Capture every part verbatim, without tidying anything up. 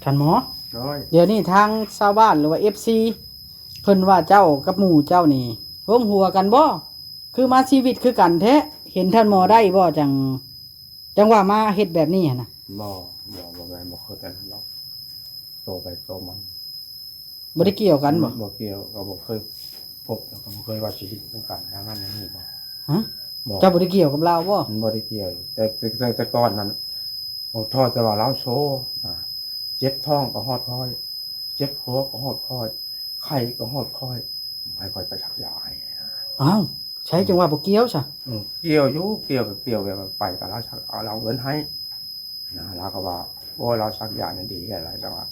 ท่านหมอ โดย เดี๋ยวนี้ทางชาวบ้านหรือว่า เอฟซี เพิ่นว่าเจ้ากับหมู่เจ้านี่ร่วมหัวกันบ่ คือมาชีวิตคือกันแท้ เห็นท่านหมอได้บ่ จัง จังว่ามาเฮ็ดแบบนี้หั้นนะ บ่ บ่ บ่แม่น บ่คือกันหรอก โตไปโตมัน บ่ได้เกี่ยวกันบ่ บ่เกี่ยว ก็บ่เคยพบ แล้วก็บ่เคยว่าสิเฮ็ดนำกัน อย่างนั้นอย่างนี้บ่ ฮะ บ่ เจ้าบ่ได้เกี่ยวกับลาวบ่ มันบ่ได้เกี่ยว แต่ แต่ แต่ แต่ก่อนนั้น โอ้ ทอดแต่ว่าลาวโซ อ่า เจ็บท้องก็ฮอดข้อย เจ็บหัวก็ฮอดข้อย ไข้ก็ฮอดข้อย ให้ข้อยไปสักยาให้ อ้าว ใช่จังว่าบ่เกี่ยวซะ อืม เกี่ยวอยู่ เกี่ยวก็เกี่ยวแบบไปก็ลาวสัก เอาลาวเอาเงินให้ นะ ลาวก็ว่า โอ้ย ลาวสักยานี่ดีอะไร แต่ว่า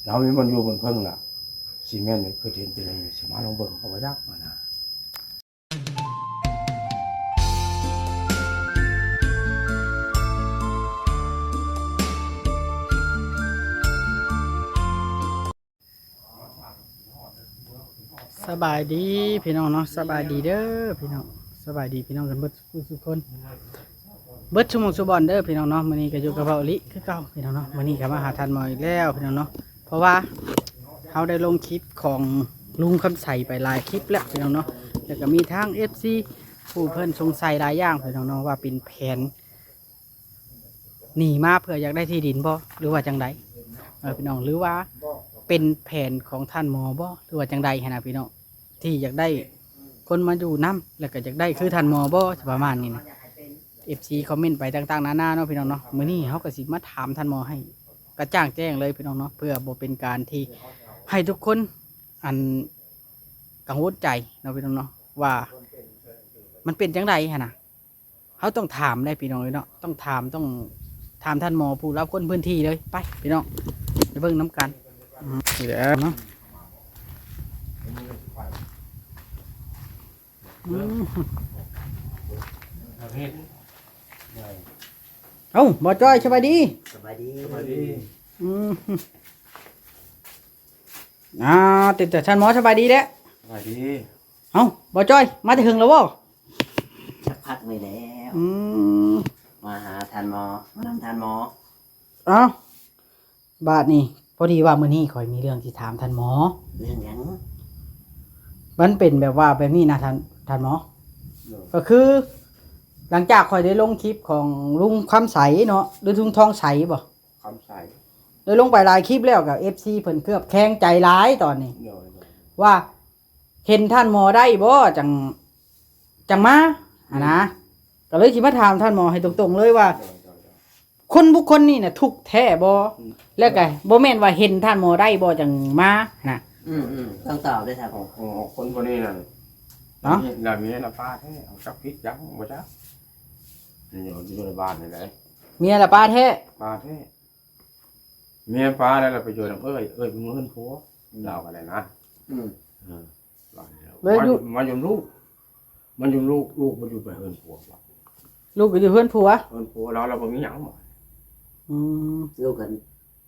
ลาวมีบ่อนอยู่บ่อนเพิ่งล่ะ สิแม่นคือเห็นเป็นอย่างนี้ สิมาลองเบิ่งก็บ่จักหั้นนะ สบายดีพี่น้องเนาะ สบายดีเด้อพี่น้อง สบายดีพี่น้องกันเบิดทุกคน เบิดชุมชนสุบอนเด้อพี่น้องเนาะ มื้อนี้ก็อยู่กับเบาอีหลีคือเก่าพี่น้องเนาะ มื้อนี้ก็มาหาท่านหมออีกแล้วพี่น้องเนาะ เพราะว่าเฮาได้ลงคลิปของลุงคำใสไปหลายคลิปแล้วพี่น้องเนาะ แล้วก็มีทาง เอฟซี ผู้เพิ่นสงสัยหลายอย่างพี่น้องเนาะ ว่าเป็นแผน หนีมาเพื่ออยากได้ที่ดินบ่ หรือว่าจังใด เออพี่น้อง หรือว่าเป็นแผนของท่านหมอบ่ หรือว่าจังใดหั้นนะพี่น้อง ที่อยากได้คนมาอยู่นำ แล้วก็อยากได้คือท่านหมอบ่ ประมาณนี้นะ เอฟซี คอมเมนต์ไปต่างๆนานาเนาะพี่น้องเนาะ มื้อนี้เฮาก็สิมาถามท่านหมอให้กระจ่างแจ้งเลยพี่น้องเนาะ เพื่อบ่เป็นการที่ให้ทุกคน อัน กังวลใจเนาะพี่น้องเนาะ ว่ามันเป็นจังใดหั้นนะ เฮาต้องถามได้พี่น้องเอ้ยเนาะ ต้องถาม ต้องถามท่านหมอผู้ลาวคนพื้นที่เลย ไปพี่น้อง ไปเบิ่งนำกัน อืม นี่แหละเนาะ อืม เอ้า บ่าวจ้อย สบายดี สบายดี สบายดี อืม อ่า ติดต่อท่านหมอ สบายดีแหละ สบายดี เอ้า บ่าวจ้อย มาแต่เฮิงแล้วบ่ สักพักนี่แล้ว อืม มาหาท่านหมอ มานำท่านหมอ เอ้า บาดนี้ พอดีว่ามื้อนี้ข้อยมีเรื่องสิถามท่านหมอ เรื่องหยัง มันเป็นแบบว่าแบบนี้นะท่าน ท่านหมอ เรื่อง ก็คือ หลังจากข้อยได้ลงคลิปของลุงคำใสเนาะ หรือลุงทองใสบ่ คำใส ได้ลงไปหลายคลิปแล้ว กับ เอฟซี เพิ่นเคลือบแคลงใจหลายตอนนี้ โดย โดย ว่าเห็นท่านหมอได้บ่ จัง จังมา อืม หั้นนะ ก็เลยสิมาถามท่านหมอให้ตรงๆเลยว่า โดย โดย โดย คนบุคคลนี้น่ะทุกข์แท้บ่ อืม แล้วก็บ่แม่นว่าเห็นท่านหมอได้บ่จังมานะ อืม อืม ต้องตอบด้วยครับ ของ ของ ของคนคนนี้นั่น เนาะ มี แล้วเมียน่ะปาแท้ เอาจักผิดจักบ่จัก นี่อยู่ อยู่ในบ้านนี่แหละ เมียน่ะปาแท้ ปาแท้ เมียปาแล้ว เราไปอยู่นำเอื้อย เอื้อยเป็นเฮือนผัว อืม ลาวก็ได้นะ อืม เออ แล้วอยู่ มาอยู่ มาอยู่ลูก มันอยู่ลูก ลูกมันอยู่ไปเฮือนผัว ลูกก็อยู่เฮือนผัว เฮือนผัวแล้ว เราบ่มีหยังบ่ อืม ลูกกัน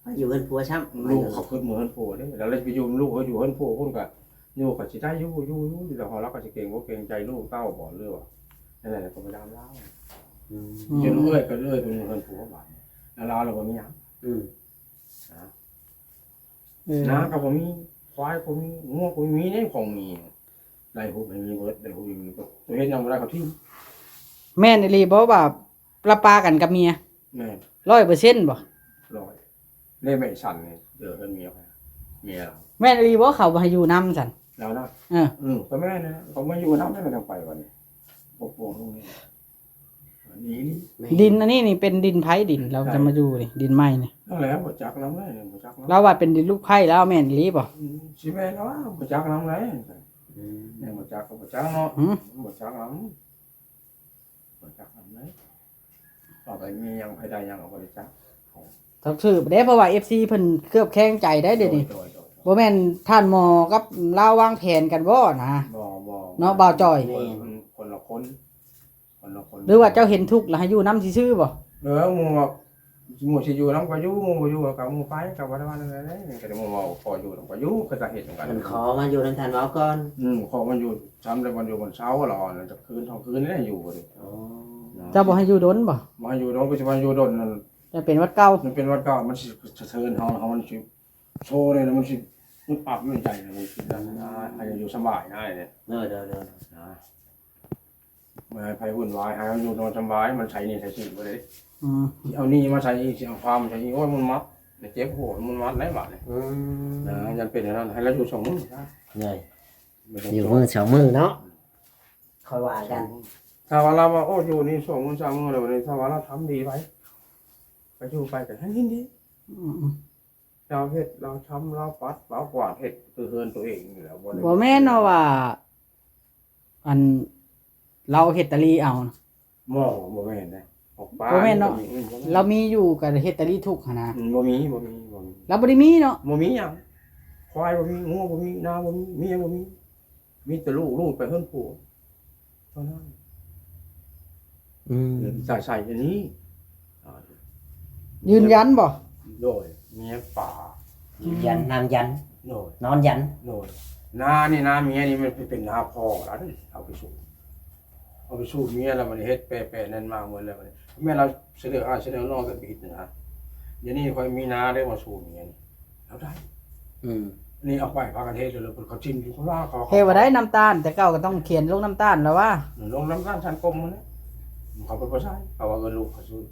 ไปอยู่เฮือนผัวซ้ำ ลูกเขาขึ้นมาเฮือนผัวเด้ แล้วเราไปอยู่ลูกเขาอยู่เฮือนผัว คนก็อยู่ก็สิได้อยู่ อยู่ อยู่ อยู่ แต่ของเราก็สิเกรงบ่เกรงใจลูกเต้าบ่ หรือว่านั่นแหละ ก็บ่ยามลาว อืม จนเอื้อยก็เอื้อยเป็นเฮือนผัวบาดนี้ แล้วลาวเราบ่มีหยัง อืม นะ เออ นาก็บ่มี ควายก็มี งัวก็มี ในของมี ได้ฮู้ให้มีเบิด ได้ฮู้ให้มีเบิด ตัวเฮ็ดหยังบ่ได้เขาทิ้ง แม่นอีหลีบ่ว่าละปากันกับเมีย แม่น ร้อยเปอร์เซ็นต์ บ่ ร้อย ในแม่ฉันนี่ เดี๋ยวกันเมียไป เมียเรา แม่นอีหลีบ่เขาบ่ให้อยู่นำซั่น แล้วนะ เออ อืม ก็แม่นนะ เขามาอยู่นำแล้วก็ต้องไปวันนี้ ปกป้องลูกนี่ นี่นี่ แม่น ดินอันนี้นี่เป็นดินไผ ดินเราจะมาอยู่นี่ ดินใหม่นี่ นั่นแหละ บ่จักนำเลย บ่จักนำ เราว่าเป็นดินลูกไผ่แล้ว แม่นอีหลีบ่ อืม สิแม่นแล้วว่า บ่จักนำเลย อืม แม่นบ่จักก็บ่จักเนาะ หืม บ่จักนำ บ่จักนำเลย ต่อไปมีหยัง ไผได้หยังก็บ่ได้จัก ต้องสืบเด้ เพราะว่า เอฟซี เพิ่นเคลือบแคลงใจได้เดี๋ยวนี้ โดย โดย โดย บ่แม่นท่านหมอกับลาววางแผนกันบ่นะ บ่ บ่ เนาะ บ่าวจ้อย คน คนละคน คนละคน หรือว่าเจ้าเห็นทุกข์แล้วให้อยู่นำซื่อๆบ่ เออ หมู่ว่า หมู่สิอยู่นำก็อยู่ หมู่บ่อยู่ก็หมู่ไป ก็บ่ได้ว่าอะไรเลย ก็ได้หมู่ว่าขออยู่นำก็อยู่ ก็จะเฮ็ดนำกัน เพิ่นขอมาอยู่นำท่านหมอก่อน อืม ขอมาอยู่ ซ้ำได้วันอยู่วันเสาร์ละอ่อน แล้วจะคืนสองคืนนี่อยู่บ่ดิ อ๋อ นะ เจ้าบ่ให้อยู่ดนบ่ บ่ให้อยู่ดน ก็สิมาอยู่ดนนั่น จะเป็นหวัดเก่า มันเป็นหวัดเก่า มันสิสะเทือนเฮา เฮามันสิโชว์เลยนะ มันสิอึบอับอยู่ในใจนะ มันสินั่นนะ ให้อยู่สบายนะเนี่ย เด้อ เด้อ เด้อ นะ บ่ให้ไผวุ่นวาย ให้เฮาอยู่นอนสบาย มันใส่หนี้ใส่สินบ่ได้ อืม สิเอาหนี้มาใส่อีก สิเอาความมาใส่อีก โอ้ย มันมัด เจ็บหัว มันมัดหลายบาดเลย อืม นะ ยันเป็นอย่างนั้น ให้เราอยู่สองมื้อซะ เลย ไม่ต้อง อยู่มื้อสองมื้อเนาะ ค่อยว่ากัน ถ้าว่าเราว่า โอ้ อยู่นี่สองมื้อสามมื้อแล้ว วันนี้ ถ้าว่าเราทำดีไป ไปอยู่ไปก็ให้ยินดี อืม เราเฮ็ด เราทำ เราปัด เรากวาด เฮ็ดคือเฮือนตัวเองนี่แหละ บ่ได้ บ่แม่นเนาะว่า อัน เราเฮ็ดตาลีเอา บ่ บ่แม่นนะ ออกปลา บ่แม่นเนาะ อืม บ่แม่น เรามีอยู่ก็เฮ็ดตาลีทุกข์หั่นนะ อืม บ่มี บ่มี บ่มี เราบ่ได้มีเนาะ บ่มีหยัง ควายบ่มี งัวบ่มี นาบ่มี เมียบ่มี มีแต่ลูก ลูกไปเฮือนผัว เท่านั้น อืม ใส่ ใส่อันนี้ อ่า ยืนยันบ่ โดย เมียป่า ยืนยัน นางยัน โดย นอนยัน โดย นานี่ นาเมียนี่มันเป็นนาพ่อแล้วนี่ เอาไปสูบ เอาไปสูบเมียแล้วมันเฮ็ดแปะๆนั่นมาหมดแล้วมัน แม่เราเสนออ้ายเสนอน้องกันไปเฮ็ดนะ เดี๋ยวนี้ค่อยมีนาได้มาสูบเมียนี่ เอาได้ อืม นี่เอาไปพากันเฮ็ดเลย เขาจิ้มอยู่ข้างล่างเขา เฮ็ดบ่ได้น้ำตาล แต่เก่าก็ต้องเขียนลงน้ำตาลแล้วว่า ลงน้ำตาลชั้นกลมมันนะ เขาเป็นภาษา เขาว่าเอิ้นลูกเขาซื้อ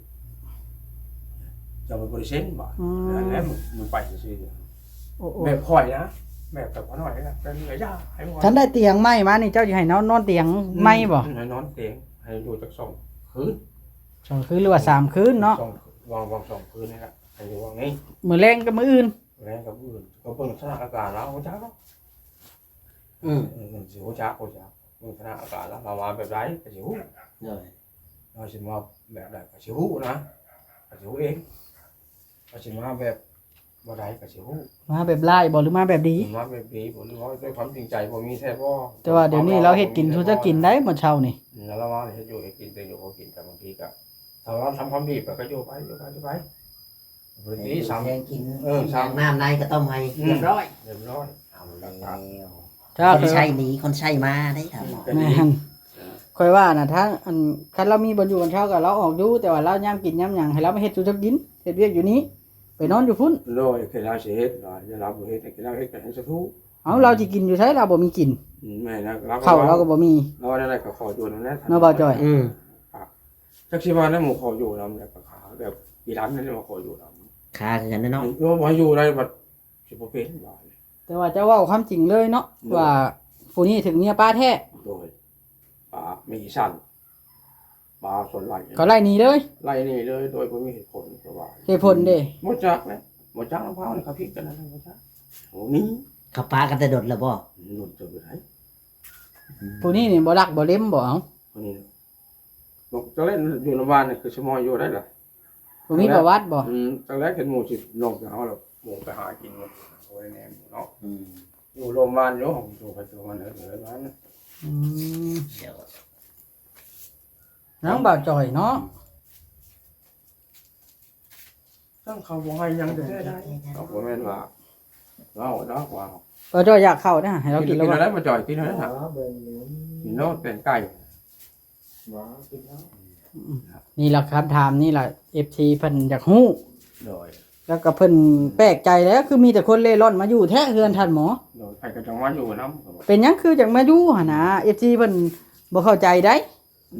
จะไปบริเซ็นบ่ อืม แล้วมัน มันไปซื้อ โอ้โอ้ แบบข่อยนะ แบบกับพ่อน้อยนะ เป็นระยะให้หมด ฉันได้เตียงใหม่มานี่ เจ้าสิให้นอน นอนเตียงใหม่บ่ อืม ให้นอนเตียง ให้อยู่จักสองคืน สองคืนหรือว่าสามคืนเนาะ สอง วาง วางสองคืนนี่แหละ ให้อยู่วางนี้ มื้อแลงกับมื้ออื่น แลงกับมื้ออื่น ก็เบิ่งสถานการณ์แล้ว รู้จักเนาะ อืม เออ สิรู้จัก รู้จัก เบิ่งสถานการณ์แล้ว เรามาแบบใดก็สิรู้ โดย เราสิมาแบบใดก็สิรู้นะ ก็สิรู้เอง ก็สิมาแบบบ่ใดก็สิรู้ มาแบบร้ายบ่หรือมาแบบดี มาแบบดีบ่ หรือว่าด้วยความจริงใจบ่มีแท้บ่ แต่ว่าเดี๋ยวนี้เราเฮ็ดกินสู่เจ้ากินได้หมดเช้านี่ อืม แล้วเรามาเฮ็ดอยู่เฮ็ดกิน แต่อยู่บ่กิน แต่บางทีก็ ถ้าเราทำความดีไปก็อยู่ไป อยู่ไป อยู่ไป บางทีสาม แกงกิน เออ สาม น้ำในก็ต้มให้ อืม เรียบร้อย เรียบร้อย เอาแล้ว ถ้า คนใช้หนี คนใช้มาได้ถามหมอ อืม แม่น ข่อยว่าน่ะ ถ้าอัน คันเรามีบ่อนอยู่บ่อนเช่าก็เราออกอยู่ แต่ว่าเรายามกินยามหยังให้เรามาเฮ็ดสู่เจ้ากิน เฮ็ดเวียกอยู่นี้ ไปนอนอยู่พุ้น โดย คือเราสิเฮ็ด เรา เราบ่เฮ็ด คือเราเฮ็ดกันให้สะทุ เอ้า เราสิกินอยู่ไส เราบ่มีกิน อืม แม่นนะ เราก็ ข้าวเราก็บ่มี เราได้ก็ขออยู่นั่นแหละ เนาะบ่าวจ้อย อืม ครับ จักสิว่าแล้วหมู่ขออยู่นำ แล้วก็ขาแบบอีหลานนั่นแหละมาขออยู่นำ ขาคือกันเนาะ เออ ว่าอยู่ได้บัดสิบ่เป็นว่า แต่ว่าเจ้าเว้าความจริงเลยเนาะ โดย ว่าผู้นี้ถึงเมียป้าแท้ โดย ป้ามีอีสัน ป้าส่วนหลาย เขาไล่หนีเลย ไล่หนีเลย โดยบ่มีเหตุผล เพราะว่า เหตุผลเด้ บ่จักแหละ บ่จักนำเฮานี่ เขาผิดกันนั่นแหละ บ่จัก โอ้ นี่ เขาปะกันแต่ดดแล้วบ่ หลุดจะไปไหน ผู้นี้นี่บ่รักบ่เล็มบ่ เอ้า ผู้นี้ บอกจะเล่นอยู่นำบ้านนี่คือสมอยอยู่ได้ล่ะ บ่มีประวัติบ่ อืม จังแรกเห็นหมู่สิลงไปเฮาแล้ว หมู่ไปหากินหมด โอ้ย แน่หมู่เนาะ อืม อยู่โรงพยาบาลอยู่ อยู่ไปตัวมันเถอะ เดี๋ยวมัน อืม เดี๋ยว น้องบ่าวจ่อยเนาะ ต้องเขาบ่ให้หยังแท้ๆได้ เขาบ่แม่นว่า เว้าดอกว่า บ่าวจ่อยอยากเข้านะ ให้เรากินแล้ว กินแล้วได้ บ่าวจ่อย กินแล้วนะ อ๋อ เบิ่งอยู่ กินแล้วเป็นไก่ บ่กินแล้ว อืม นี่ล่ะคำถามนี่ล่ะ เอฟซี เพิ่นอยากฮู้ โดย แล้วก็เพิ่นแปลกใจแล้ว คือมีแต่คนเร่ร่อนมาอยู่แท้เฮือนท่านหมอ โดย ไผก็จังมาอยู่นำ เป็นหยังคือจังมาอยู่หั่นนะ เอฟซี เพิ่นบ่เข้าใจได้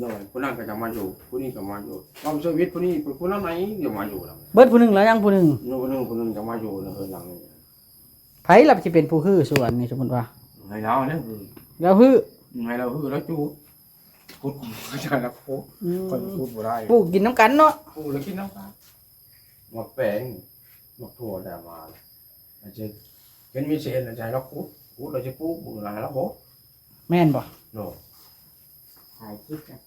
โดย ผู้นั้นก็จังมาอยู่ ผู้นี้ก็มาอยู่ ความชีวิตผู้นี้ ผู้นั้นไหนก็มาอยู่นำ เบิดผู้หนึ่งแล้วยังผู้หนึ่ง ผู้หนึ่ง ผู้หนึ่งจังมาอยู่ในเฮือนหลังนี้ ไผล่ะสิเป็นผู้ฮื้อสวนนี่ สมมุติว่า ให้เราเนี่ย แล้วฮื้อ ให้เราฮื้อ แล้วจูด ขุดก็ใช่แล้วขุด อืม คนขุดบ่ได้ ปลูกกินนำกันเนาะ ปลูกแล้วกินนำกัน หมากแปง หมากถั่วแต่มา อาจจะเห็นมีเศษอาจารย์เราขุด ขุดเราจะปลูก ปลูกอะไรแล้วโห แม่นบ่ โน่ ถ่ายคลิปกัน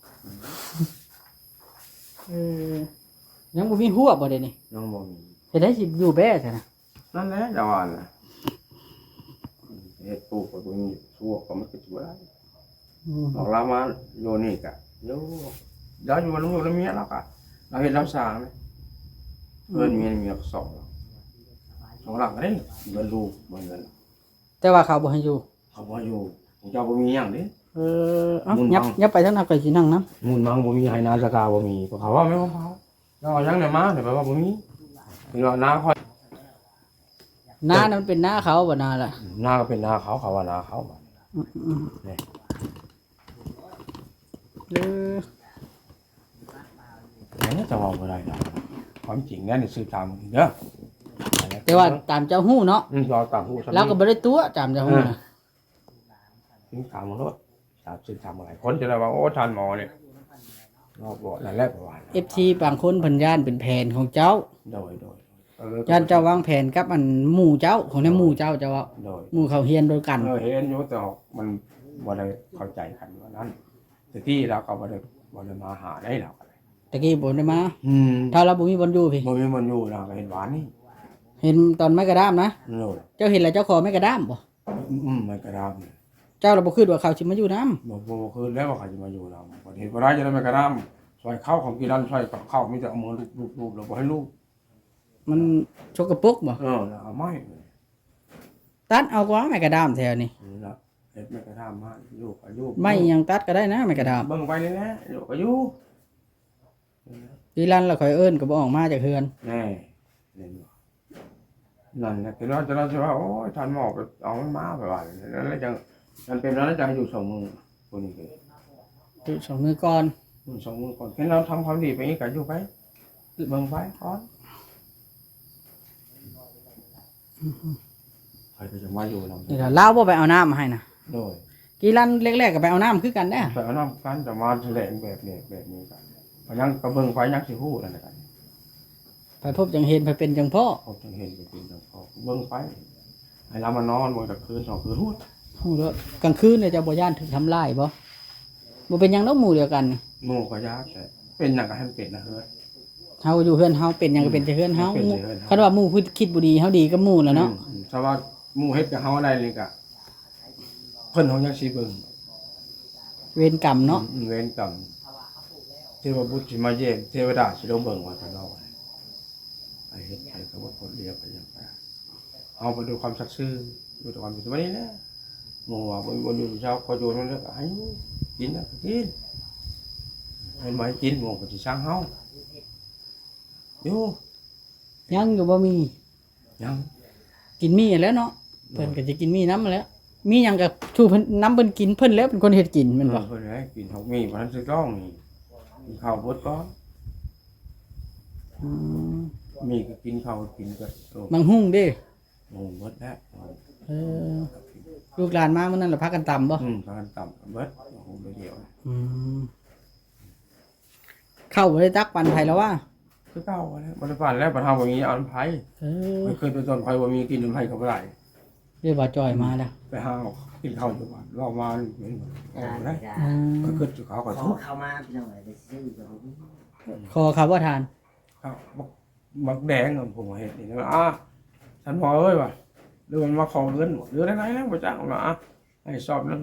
เออ ยังบ่มีหัวบ่เดี๋ยวนี้ ยังบ่มี เฮ็ดได้สิอยู่แบ้ซะนะ นั่นแหละ จังหวะน่ะ เฮ็ดปลูกก็บ่มีหัวก็มันก็สิบ่ได้ อืม บอกลาวมาอยู่นี่กะ อยู่ ลาวอยู่นำลูกนำเมียลาวกะ ลาวเฮ็ดลาวสร้างเลย เพิ่นเมีย เมียก็สองหลัง สองหลังเด้ เงินลูก บ่เงิน แต่ว่าเขาบ่ให้อยู่ เขาบ่ให้อยู่ เจ้าบ่มีหยังเด้ เออ เอ้า มุ่น ยับ มัง ยับไปทางนั้น ข้อยสินั่งนำ มุ่นมังบ่มี ไฮนาสกาบ่มี เพราะเขาว่าแม่นของเขา เจ้าเอาหยังได้มาเนี่ย แปลว่าบ่มี เห็นว่านาข้อย นานั้นเป็นนาเขาบ่ นาล่ะ นาก็เป็นนาเขา เขาว่านาเขา อืมอืมอืม นี่ เออ อันนี้จะเว้าบ่ได้ดอก ความจริงแล้วนี่ สืบถามเด้อ แต่ว่าตามเจ้าฮู้เนาะ อืม เราตามฮู้เท่านี้ เราก็บ่ได้ตั๋ว ตามเจ้าฮู้นะ เออ ถึงถามโลด ถาม สืบถามหลายคนจะได้ว่า โอ้ ท่านหมอเนี่ย เราบอกนั่นแหละ ประมาณนั้น เอฟซี บางคนเพิ่นย้านเป็นแผนของเจ้า โดย โดย เออ ย้านเจ้าวางแผนกับอันหมู่เจ้า ของในหมู่เจ้า เจ้าว่า โดย หมู่เขาเฮียนด้วยกัน เออ เห็นอยู่ แต่มันบ่ได้เข้าใจกันว่านั้น แต่กี้เราก็บ่ได้ บ่ได้มาหาได้ เราก็เลย ตะกี้บ่ได้มา อืม ถ้าเราบ่มีบ่อนอยู่พี้ บ่มีบ่อนอยู่ เราก็เห็นหวานนี่ เห็นตอนไม้กระด้ามนะ โดย เจ้าเห็นแล้วเจ้าขอไม้กระด้ามบ่ อืม ไม้กระด้ามเนี่ย เจ้าเราบ่คิดว่าเขาสิมาอยู่นำ บ่ บ่ บ่คิดแล้วว่าเขาสิมาอยู่นำ บ่เห็นบ่ได้จะได้ไม้กระด้าม ช่วยเข้าของกินนั่น ช่วยกับข้าว มีแต่เอามือลูบๆๆ แล้วบ่ให้ลูบ มันสกปรกบ่ เออ แล้วเอาไม้ ตัดเอากว่าไม้กระด้ามแถวนี้ นี่ล่ะ เฮ็ดไม้กระด้ามมา ลูบก็ลูบ ไม้หยังตัดก็ได้นะ ไม้กระด้าม เบิ่งไปนี่แหละ ลูบก็อยู่ อีหลันละข่อยเอิ้นก็บ่ออกมาจากเฮือน แน่ เห็นบ่ นั่นแหละ แต่เรา แต่เราจะว่า โอ้ย ท่านหมอก็เอามันมา แบบว่า แล้วจัง มันเป็นแล้วจังอยู่สองมื้อ คนนี้ก็ อยู่สองมื้อก่อน อืม สองมื้อก่อน เห็นเราทำความดีไปอีกก็อยู่ไป เบิ่งไปก่อน อืม ใครก็จะมาอยู่นำ นี่ล่ะ ลาวบ่ไปเอาน้ำมาให้นะ โดย อีหลันแรกๆก็ไปเอาน้ำคือกันเด้ ไปเอาน้ำกัน แต่มาแถลงแบบนี้ แบบนี้กัน ก็ยังก็เบิ่งไป ยังสิฮู้นั่นแหละกัน ไปพบจังเห็น ไปเป็นจังพ้อ พบจังเห็น ไปเป็นจังพ้อ เบิ่งไป ให้เรามานอน เบิ่งแต่คืนสองคืน ฮู้ ฮู้แล้ว กลางคืนเนี่ยเจ้าบ่ย้านถูกทำร้ายบ่ บ่เป็นหยังดอก หมู่เดียวกันนี่ หมู่ก็ย้าน แต่เป็นหยังก็ให้มันเป็นนะเฮือน เฮาอยู่เฮือนเฮา เป็นหยังก็เป็นแต่เฮือนเฮา เป็นแต่เฮือนเฮา คันว่าหมู่คิดบ่ดี เฮาดีกับหมู่แหละเนาะ อืม อืม ถ้าว่าหมู่เฮ็ดกับเฮาได้นี่ก็ เพิ่นเฮายังสิเบิ่ง เวรกรรมเนาะ อืม เวรกรรม เทวบุตรสิมาเยี่ยม เทวดาสิลงเบิ่งว่าซั่นเนาะ ไอ้เฮ็ดไปก็บ่พ้นเรียบไปหยังไป เอาไปด้วยความสัตย์ซื่อ ด้วยความเป็นวันนี้แหละ หมู่ว่าบ่ บ่อยู่เช้า ขอโยนมันแล้วก็ให้อยู่ กินแล้วก็กิน ให้มาให้กิน หมู่ก็สิสั่งเฮา อยู่ ยังอยู่บ่มี ยัง กินมีแหล้วเนาะ เพิ่นก็สิกินมีนำแหล้ว มีหยังก็ชูเพิ่น นำเพิ่นกิน เพิ่นแหล้วเป็นคนเฮ็ดกินแม่นบ่ เออ เพิ่นให้กิน เฮามีบ่ทันสิต้องนี่ กินข้าวเบิดก่อน อืม มีก็กินข้าว กินก็ เออ บักหุ่งเด้ โอ้ เบิดแล้ว เออ ลูกหลานมามื้อนั้นละพากันตำบ่ อืม พากันตำเบิด โอ้โห เดียว อืม ข้าวบ่ได้ตักปันไผแล้วว่า คือเก่าแล้ว บ่ได้ปันแล้ว ปันเฮาบ่มีเอานำไผ เออ มันเคยเป็นต้นไผบ่มีกินนำไผก็บ่ได้ เรียกว่าจ่อยมาแล้ว ไปหากินข้าวอยู่บ้าน เรามาเห็นบ่ ออกแล้ว อืม ก็คือเขาก็ ขอ ทุกข์ เขามาพี่น้องเอ้ย ไปซื้อกับผม ขอเขาบ่ทาน ครับ บัก บักแดงอะ ผมเห็นนี่นะ อ่ะ ท่านพ่อเอ้ยว่ะ หรือมันมาขอเงินบ่ หรืออะไรแล้วบ่จักนะ อ่ะ ให้สอบหนึ่ง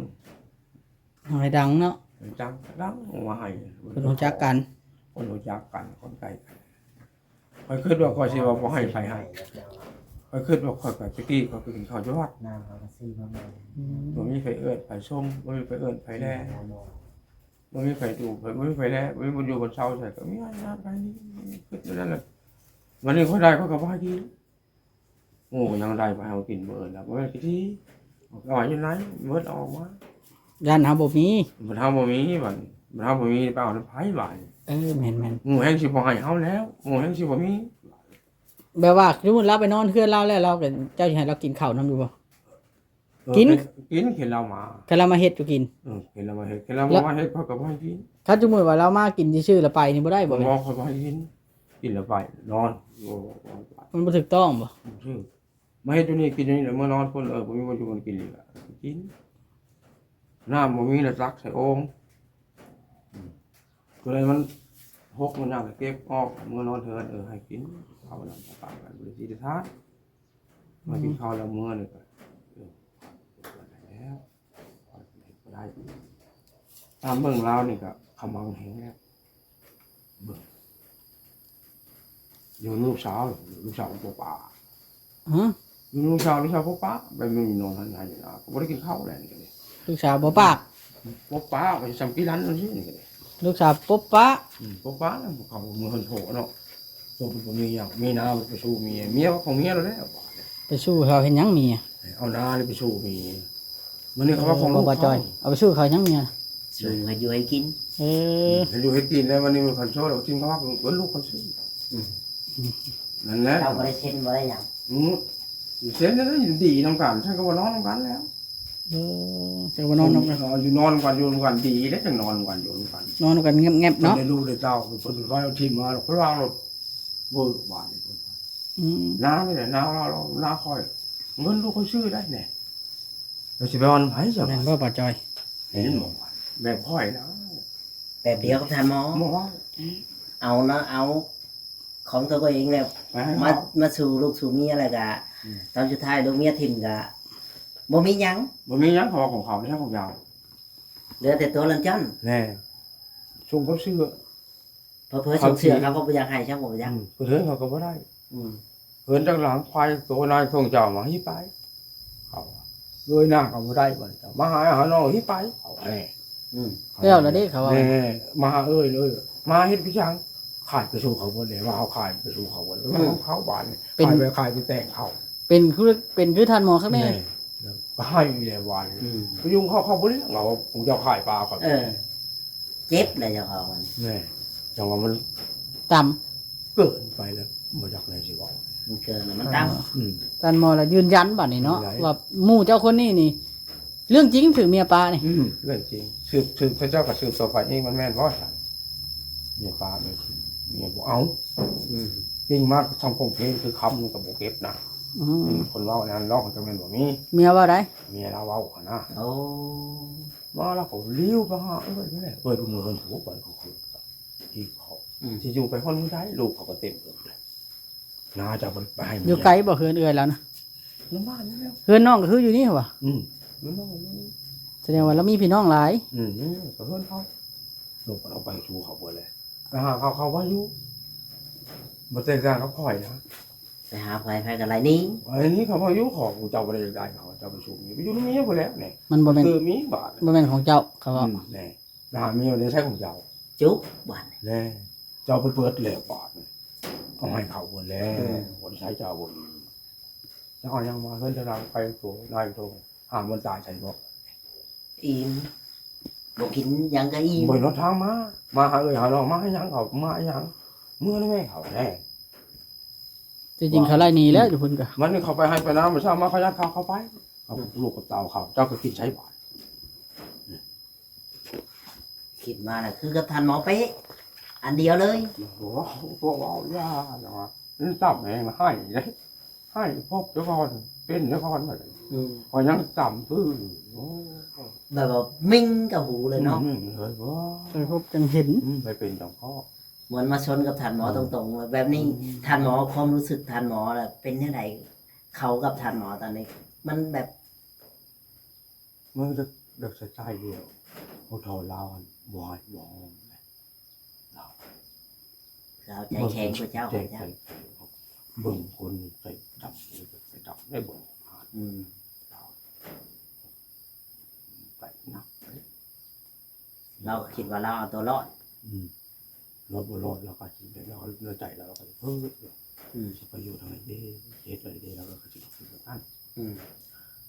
ให้ดังเนาะ ดัง ดังออกมาให้ เพิ่นรู้จักกัน คนรู้จักกัน คนใกล้กัน ข้อยคิดว่าข้อยสิว่าบ่ให้ไผให้ ข้อยคิดว่าข้อยก็ตะกี้ข้อยก็กินข้าวอยู่วัด น้ำเขาก็ซื้อมาใหม่ อืม บ่มีไผเอิ้นไผชม บ่มีไผเอิ้นไผแล บ่มีไผดูไผ บ่มีไผแล บ่มีบุญอยู่บนเซาใส่ ก็มีงานไปนี่ คิดอยู่นั่นแหละ วันนี้ข้อยได้ข้อยก็บ่ให้กิน หมู่ก็ยังได้ไปเอากินบ่เอิ้นแล้ว บ่แม่นกินที่ เอาไว้อยู่ไหน เบิดเอาออกมา ย่านเฮาบ่มี บัดเฮาบ่มีบัด บัดเฮาบ่มีไปเอานำไผบาดนี้ เออ แม่นๆ หมู่แฮงสิบ่ให้เฮาแล้ว หมู่แฮงสิบ่มี แบบว่าสมมุติลาวไปนอนเฮือนลาวแล้ว ลาวก็ เจ้าสิให้ลาวกินข้าวนำอยู่บ่ เออ กิน กิน กิน เห็นลาวมา ถ้าลาวมาเฮ็ดอยู่กิน เออ เห็นลาวมาเฮ็ด เห็นลาวมาเฮ็ด ข้อยก็บ่ให้กิน คันสมมุติว่าลาวมากินซื่อๆแล้วไปนี่บ่ได้บ่ บ่ ข้อยบ่ให้กิน กินแล้วไป นอน โอ้ มันบ่ถูกต้องบ่ บ่ถูก มาเฮ็ดอยู่นี่กินอยู่นี่แหละ เมื่อนอนพุ่น เออ บ่มีบ่อยู่มันกินอีกละ กิน น้ำบ่มีแล้วตักใส่โอ่ง อืม ตัวใดมันหกมันน้ำก็เก็บออก เมื่อนอนเฮือน เออ ให้กิน เอาน้ำปลากัน บ่ได้สิได้ทาน มากินข้าวแล้วเมื่อนี่ก็ เออ แล้ว บ่ได้ ตามเบิ่งลาวนี่ก็ขมังแฮงแล้ว เบิ่ง อยู่ลูกสาว ลูกสาวปอปา ฮะ อยู่ลูกสาว ลูกสาวปอปา ไปมีนอนหันหาอยู่นะ ก็บ่ได้กินข้าวแล้วนี่ก็เลย ลูกสาวบ่ปาก ปอปา ไปสำกิรันนั่นสินี่ก็เลย ลูกสาวปอปา อืม ปอปาแล้วเขาเมือหันโถเนาะ บ่มีหยัง มีนาไปสู่เมีย เมียว่าของเมียแล้วแหละ ไปสู่เขาเฮ็ดหยังเมีย เอานานี่ไปสู่เมีย มันนี่เขาว่าของลูก บ่าวจอย เขา เอาไปสู่เขาหยังเมีย สู่ให้อยู่ให้กิน เออ ให้อยู่ให้กินแล้ว วันนี้มันคันโซ่เราทิ้งเขาว่าเพิ่นลูกเขาซื้อ อืม นั่นแหละ เจ้าบ่ได้เซ็นบ่ได้หยัง อืม อยู่เซ็นแล้วดีนำกัน ฉันก็ว่านอนนำกันแล้ว เออ แต่ว่านอนนำกัน อยู่นอนกัน อยู่นำกันดีแล้ว จังนอนกัน อยู่นำกัน นอนกันแงบๆเนาะ เพิ่นได้ลูกได้เต้า เพิ่นว่าเอาถิ่มมา เพิ่นวางรถ เวิร์กบาดนี่เพิ่นว่า อืม น้านี่แหละ น้าเรา น้าข้อย เงินลูกข้อยซื้อได้แหน่ แล้วสิไปเอานำไผซะ แม่นบ่ บ่าวจอย เห็นบ่ แบบข้อยนะ แบบเดียวกับท่านหมอ หมอ เอานะ เอาของตัวเองแล้ว ไปให้ มา เขา มาสู่ลูกสู่เมียแล้วก็ อืม ตอนสุดท้ายลูกเมียถิ่มก็บ่มีหยัง บ่มีหยัง เพราะว่าของเขาไม่ใช่ของเรา เหลือแต่ตัวลันจัน แน่ ส่งเขาซื้อ เผลอๆ เขา ส่งเสื้อ เขาก็บ่อยากให้ ช่างบ่อยาก อืม เพิ่นเฮือนเขาก็บ่ได้ อืม เฮือนจักหลัง ควายตัวนายส่งเจ้ามาหิไป เขาว่า เลยหน้าก็บ่ได้ บัดนี้เจ้ามาหาหาน้องหิไป เขาว่า แน่ อืม แล้วล่ะเด้ เขาว่า แน่ มาหาเอ้ยเลย มาเฮ็ดคือหยัง ขายไปสู่เขาเบิดเลย ว่าเขาขายไปสู่เขาเบิดเลย อืม ของเขาบาดนี่ เป็น ขายไป ขายไปแต่งเขา เป็นคือ เป็นคือท่านหมอคักแน่ แน่ แล้วก็ให้อีกแล้วบาดนี่ อืม ไปยุ่งเขา เขาบ่เลี้ยง เอาของเจ้าขายปลาเขา เออ เจ็บเลยเจ้าของมัน แน่ จังว่ามัน ต่ำ เกินไปแล้ว บ่อยากแนวสิเว้า มันเกินแล้ว มันต่ำ อืม ท่านหมอละยืนยันบัดนี้เนาะ ว่าหมู่เจ้าคนนี้นี่ เรื่องจริงถือเมียปลานี่ อืม เรื่องจริง สืบ สืบ พระเจ้าก็สืบต่อไปเอง มันแม่นบ่ซั่น เมียปลา เมียถิ่ม เมียบ่เอา อืม จริงมาก ทำกงเพลงคือคำมันก็บ่เก็บนะ อืม อืม คนเว้านั้นร้องจังแม่นบ่มี เมียว่าได เมียลาวเว้าหั่นนะ โอ้ มาแล้วก็ลี้วไปหาเอ้ยนั่นแหละ เอ้ย ไปเมืองเพิ่น โอ้ ไปเขาคือ ที่เขา อืม สิอยู่ไปฮอดมื้อใด ลูกเขาก็เต็มเอิบเลย น้าจะเอาไปให้เมีย อยู่ไกลบ่เฮือนเอื้อยแล้วนะ อยู่บ้านนี่แหละ เฮือนน้องก็คืออยู่นี่หวา อืม อยู่น้องอยู่นี่ แสดงว่าเรามีพี่น้องหลาย อืม นี่ก็เฮือนเขา ลูกก็เอาไปสู่เขาเบิดเลย ไปหาเขา เขาว่าอยู่ บ่แต่งงานกับข้อยนะ ไปหาไผ ไผก็ไล่หนี ไอ้นี่เขาว่าอยู่ ของกูเจ้าบ่ได้อยากได้เขา เจ้าไปสู่เมีย ไปอยู่นำเมียพุ้นแหล้วนี่ มันบ่แม่น คือมีบาด บ่แม่นของเจ้า เขาว่า อืม แน่ ไปหาเมียได้ใช้ของเจ้า จุ๊บ บาดนี่ แน่ เจ้าไปเปิดแล้วบาดนี่ เอาให้เขาเบิดแล้ว อืม บ่ได้ใช้เจ้าบ่มี เจ้าเอาหยังมาเฮือนเจ้าหลังไปโต นายโต หามันตายใส่บ่ อิ่ม บ่กินหยังก็อิ่ม บ่เห็นหนทางมา มาหาเอ้ยหาน้อง มาหาหยังเขา มาหาหยัง เมือนี่แม่เขาแน่ ที่จริงเขาไล่หนีแล้วอยู่พุ้นก็ มันนี่เขาไปไฮ่ไปนา มื้อเช้ามาเขายัดพาเขาไป เอา อืม ลูกกับเต้าเขา เจ้าก็กินใช้บาด คิดมาน่ะ คือกับท่านหมอเป๊ะ อันเดียวเลย โอ้โห พวกเว้าอย่าเนาะ มันจำแหงไห้เด้ ไห้พบเจ้าก่อน เป็นเจ้าก่อนมาเลย อืม พอยังจำพื้น โอ้ แบบว่ามิ่งกับหูเลยเนาะ มิ่งเลย ว้า ไปพบจังเห็น อืม ไปเป็นจังพ่อ เหมือนมาชนกับท่านหมอ อืม ตรงๆ แบบนี้ อืม ท่านหมอ ความรู้สึกท่านหมอน่ะเป็นจั่งใด เขากับท่านหมอตอนนี้ มันแบบ มันจะ แบบสไตล์เดียว พวกเฒ่าลาวหั่น บ่ให้ บ่ฮ้องนะ ลาว ลาวใจแข็งกว่าเจ้า ใจแข็ง เบิ่งคนใจดำ ใจดำได้เบิ่ง อืม ลาว ไปหนักเลย เราก็คิดว่าเราเอาตัวรอด อืม รอดบ่รอดเราก็คิดได้ เรา เราใจเราก็เพ้ออยู่ อืม สิไปอยู่ทางไหนเด้ เฮ็ดอะไรเด้ เราก็คิดแบบนั้น อืม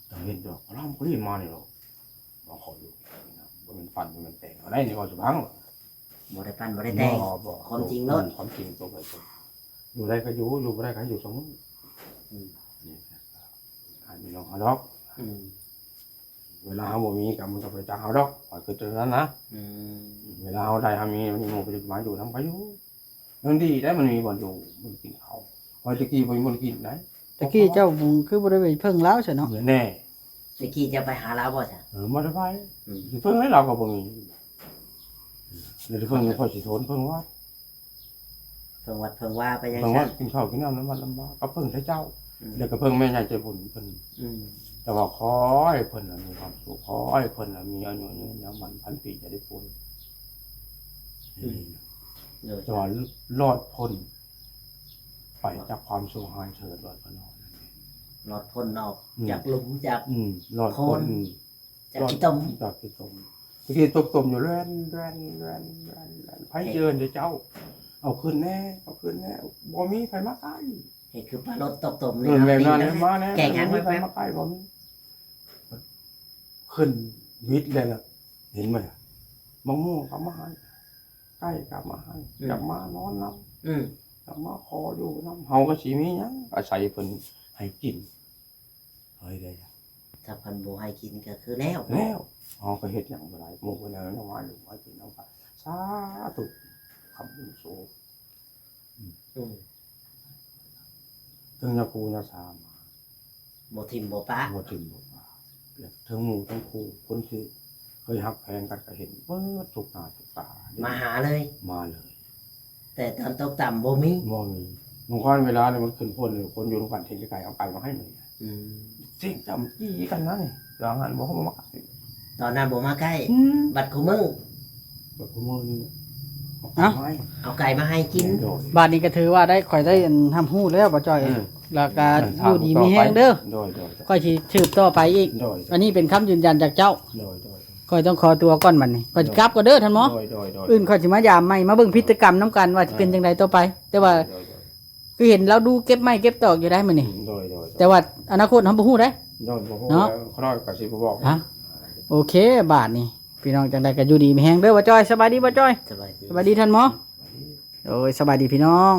ต้องเห็นดอก เราบ่ได้มานี่หรอก บ่ขออยู่นะ บ่แม่นปั่น บ่แม่นแต่งอะไรนี่ เว้าสู่ฟัง บ่ได้ปั่น บ่ได้แต่ง บ่ บ่ ความจริงโลด อืม ความจริงตรงไปตรง อยู่ได้ก็อยู่ อยู่บ่ได้ก็อยู่สองมื้อ อืม นี่ ให้มีน้องเฮาดอก อืม เวลาเฮาบ่มีก็มันก็บ่ได้จักเฮาดอก ข้อยคิดจั่งนั้นนะ อืม เวลาเฮาได้เฮามี มันมีหมู่ไปมาอยู่นำก็อยู่ มันดีได้ มันมีบ่อนอยู่ มันกินข้าว ข้อยตะกี้บ่มีบ่อนกินได้ ตะกี้เจ้าคือบ่ได้ไปเพิ่งลาวซะเนาะ แน่ ตะกี้เจ้าไปหาลาวบ่ซะ เออ บ่ได้ไป อืม สิเพิ่งให้ลาวก็บ่มี แล้วสิเพิ่งให้ข้อยสิทนเพิ่งวัด เพิ่งวัดเพิ่งวาไปจั่ง เพิ่งวัด ซั่น กินข้าวกินน้ำนำวัดนำวา ก็เพิ่งแต่เจ้า อืม แล้วก็เพิ่งแม่ใหญ่ใจบุญเพิ่น อืม แต่ว่าขอให้เพิ่นน่ะมีความสุข ขอให้เพิ่นน่ะมีอายุยืนยาวหมั่นพันปี จะได้ป่วย อืม โดย แต่ว่ารอดพ้นไปจากความชั่วร้ายเถิด รอดพ้นออก อืม จากหลุมจาก อืม รอดพ้น โคลน อืม จากขี้ตม จากขี้ตม ตะกี้ตกตมอยู่แล่น แล่น แล่น แล่น แล่น ไผเจิญเด้อเจ้า เอาขึ้นแน่ เอาขึ้นแน่ บ่มีไผมาใกล้ เห็นคือปลารถตกตม เอ นี่ อ เนาะ แบบนั้น นี่ เลย นะ มาแน่ แก่งหาง บ่มีไผ แป๊บ มาใกล้ บ่มี ขึ้นวิทย์เลยล่ะ เห็นไหมล่ะ มะม่วงก็มาให้ ไก่ก็มาให้ อืม อยากมานอนนำ อืม อยากมาขออยู่นำ เฮาก็สิมีหยัง อาศัยเพิ่นให้กิน เฮ้ย ได้ล่ะ ถ้าเพิ่นบ่ให้กินก็คือแล้ว แล้ว เฮาก็เฮ็ดหยังบ่ได้ หมู่เพิ่นเอามาอยู่มากินนำกัน สาธุ คำบุญโส อืม ถึงยาคูยาสามา บ่ถิ่มบ่ปะ บ่ถิ่มบ่ปา ถึงหมู่ถึงครู คนที่เคยฮักแพงกันก็เห็นเบิดทุกหน้าทุกตา มาหาเลย มาเลย แต่ตอนตกต่ำบ่มี บ่มี บางครั้งเวลาเนี่ยมันขึ้นพ้นเลย คนอยู่นำกันเห็นไก่เอาไก่มาให้เลย อืม สิ่งจำจี้กันนะนี่ หลังหันบ่เข้ามา ตอนนั้นบ่มาใกล้ อืม บัดคุมื้อ แบบพวกมึงนี่ เอ้า ไม่ เอาไก่มาให้กิน โดย บาดนี้ก็ถือว่าได้ข่อยได้อันทำฮู้แล้วบ่จ้อย อืม แล้วก็อยู่ดีมีแฮงเด้อ โดยโดย ข่อยสิสืบต่อไปอีก โดย อันนี้เป็นคำยืนยันจากเจ้า โดยโดย ข่อยต้องขอตัวก่อนบัดนี้ข่อยสิกลับก่อนเด้อท่านหมอ โดยโดยโดย อื่นข่อยสิมายามใหม่มาเบิ่งพฤติกรรมนำกันว่าสิเป็นจังไดต่อไป แต่ว่า โดยโดย คือเห็นเราดูเก็บไม้เก็บตอกอยู่ได้มื้อนี้ โดยโดย แต่ว่าอนาคตเฮาบ่ฮู้ได้ โดยบ่ฮู้ เนาะ แล้วขน้อยก็สิบ่บอก ฮะ โอเค บาดนี้ พี่น้องจังใดก็อยู่ดีมีแฮงเด้อบ่จ้อย สบายดีบ่จ้อย สบายดี สบายดีท่านหมอ โอ้ย สบายดีพี่น้อง